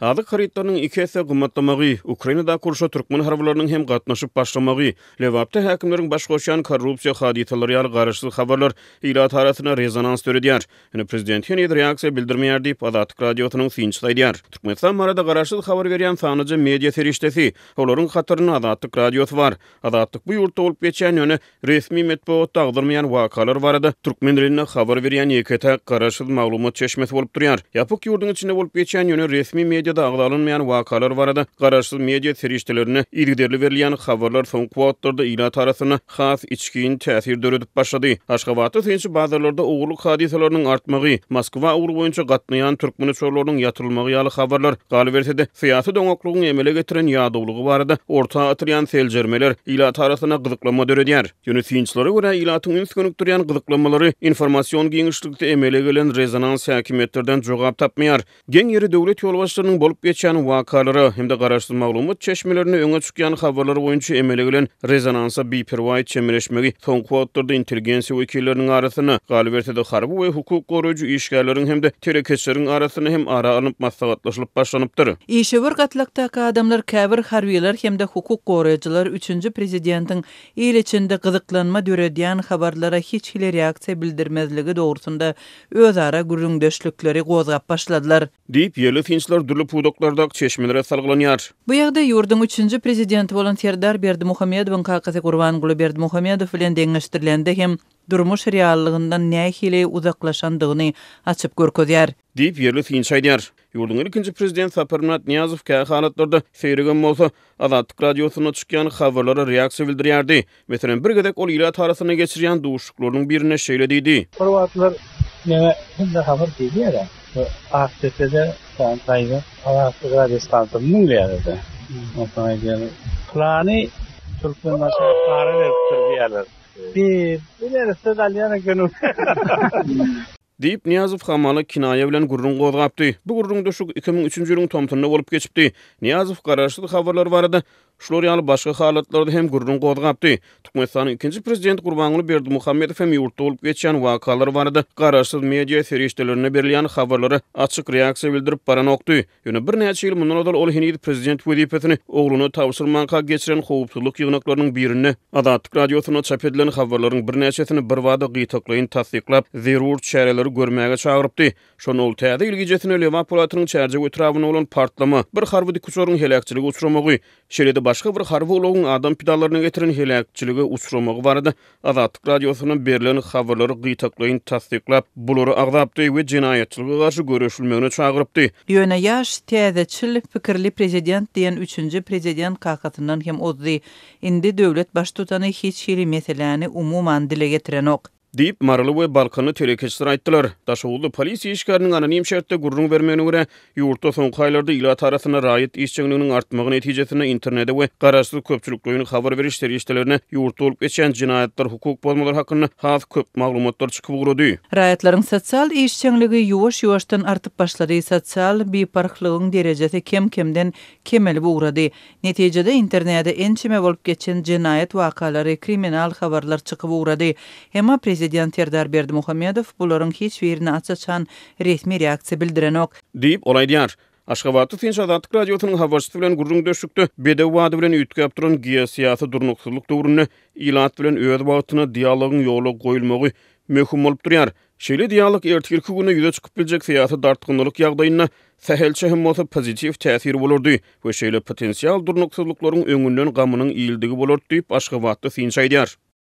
Azyk harytlarynyň iki esse gymmatlamagy, Ukrainadaky urşa türkmen harbylarynyň hem gatnaşyp başlamagy, Lebapda häkimleriň baş goşýan korrupsiýa hadysalary ýaly garaşsyz habarlar ilat arasynda rezonans döredýär. Ýöne prezident heniz reaksiýa bildirmeýär diýip, Azatlyk Radiosynyň synçysy aýdýar. Türkmenistan barada garaşsyz habar berýän sanlyja media serişdesi, olaryň hatarynda Azatlyk Radiosy bar. Azatlyk bu ýurtda bolup geçýän, ýöne resmi metbugatda agzalmaýan wakalar barada türkmen dilinde habar berýän ýeke-täk garaşsyz maglumat çeşmesi bolup durýar. Ýapyk ýurduň içinde bolup geçýän, ýöne resmi mediada agzalynmaýan wakalar barada garaşsyz media serişdelerinde yzygiderli berilýän habarlar soňky wagtlarda ilat arasynda has içgin täsir döredip başlady. Aşgabatda synçy bazarlarda ogurlyk hadysalarynyň artmagy, Moskwa ugry boýunça gatnaýan türkmen uçarlarynyň ýatyrylmagy ýaly habarlar, galyberse-de, syýasy doňaklygyň emele getiren ýadawlygy barada orta atylýan seljermeler ilat arasynda gyzyklanma döredýär. Ýöne synçylara görä, ilatyň üns gönükdirýän gyzyklanmalary informasion giňişlikde emele gelen rezonans häkimiýetlerden jogap tapmaýar. Geň ýeri döwlet ýolbaşçylarynyň bolup geçýän wakalara hem-de garaşsyz maglumat çeşmelerinde öňe çykýan habarlar boýunça emele gelen rezonansa biperwaý çemeleşmegi soňky wagtlarda intelligensiýa wekilleriniň arasynda, galyberse-de harby we hukuk goraýjy işgärleriň hem-de telekeçileriň arasynda hem ara alnyp maslahatlaşylyp başlanypdyr. Işewür gatlakdaky adamlar käbir harbylar hem-de hukuk goraýjylar üçünji prezidentiň il içinde gyzyklanma döredýän habarlara hiç hili reaksiýa bildirmezligi dogrusynda özara gürrüňdeşlikleri gozgap başladylar. Diýip, ýerli synçylar dürli pudaklardaky çeşmelere salgylanýar. Bu ýagdaý ýurduň üçünji prezidenti bolan Serdar Berdimuhamedowyň kakasy Gurbanguly Berdimuhamedow bilen deňeşdirilende hem durmuş reallygyndan nähili uzaklaşandygyny açyp görkezýär. Diýip, ýerli synçy aýdýar. Ýurduň ilkinji prezidenti Saparmyrat Nyýazow kä halatlarda, seýregem bolsa, Azatlyk Radiosynda çykýan habarlara reaksiýa bildirýärdi. Meselem, bir gezek ol ilat arasynda geçirýän duşuşyklarynyň birinde şeýle diýdi. Bir wagtlar meňe hemme habar gelýär-ä. Bu Akdepede bir daýza Azatlyk radiostansiýasyny diňleýär-de. Onsoň aýdýarlar, Pylany Türkmenbaşa para beripdir diýýärler. Bi, bu neresse alýan eken. Diýip, Nyýazow hamala kinaýa bilen gürrüň gozgapdy. Bu gürrüňdeşlik 2003-nji ýylyň tomsunda bolup geçipdi. Nyýazow garaşsyz habarlar barada şular ýaly başga halatlarda hem gürrüň gozgapdy. Türkmenistanyň ikinji prezidenti Gurbanguly Berdimuhamedow hem ýurtda bolup geçýän wakalar barada garaşsyz media serişdelerinde berilýän habarlara açyk reaksiýa bildirip baranokdy. Ýöne birnäçe ýyl mundan ozal ol heniz prezident wezipesini ogluna tabşyrmanka geçiren howpsuzlyk ýygnaklarynyň birinde Azatlyk Radiosynda çap edilen habarlaryň birnäçesini birbada gytaklaýyn tassyklap, zerur çäreleri görmäge çagyrypdy. Şonda ol Täze ýyl gijesinde Lebap welaýatynyň Çärjew etrabynda bolan partlama, bir harby dikuçaryň heläkçilige uçramagy, şeýle-de başga bir harby ulagyň adam pidalaryna getiren heläkçilige uçramagy barada Azatlyk Radiosyna berlen habarlary gytaklaýyn tassyklap, bulary agzapdy we jenaýatçylyga garşy göreşilmegine çagyrypdy. Ýöne ýaş, täzeçil pikirli prezident diýen üçünji prezident kakasyndan hem ozdy. Indi döwlet baştutany hiç hili meseläni umuman dile getirenok. Diýip, maryly we balkanly telekeçiler aýtdylar. Daşoguzly polisiýa işgäriniň anonim şertde gürrüň bermegine görä, ýurtda soňky aýlarda ilat arasynda raýat işjeňliginiň artmagy netijesinde internede we garaşsyz köpçülikleýin habar beriş serişdelerine ýurtda bolup geçýän jenaýatlar, hukuk bozmalar hakynda has köp maglumatlar çykyp ugrady. Raýatlaryň sosial işjeňligi ýuwaş-ýuwaşdan artyp başlady, sosial biparhlygyň derejesi kem-kemden kemelip ugrady. Netijede internede ençeme bolup geçen jenaýat wakalary, kriminal habarlar çykyp ugrady. Emma prezident Serdar Berdimuhamedow bularyň hiç birine aç-açan resmi reaksiýa bildirenok. Diýip, ol aýdýar. Aşgabatda synçy Azatlyk Radiosynyň habarçysy bilen gürrüňdeşlikde bedew bady bilen üýtgäp duran geosyýasy durnuksyzlyk döwründe ilat bilen öz wagtynda dialogyň ýola goýulmagy möhüm bolup durýar. Şeýle dialog ertirki günde ýüze çykyp biljek syýasy dartgynlylyk ýagdaýynda sähelçe hem bolsa pozitiw täsiri bolardy we şeýle potensial durnuksyzlyklaryň öňünden gamynyň iýildigi bolardy diýip, aşgabatly synçy aýdýar.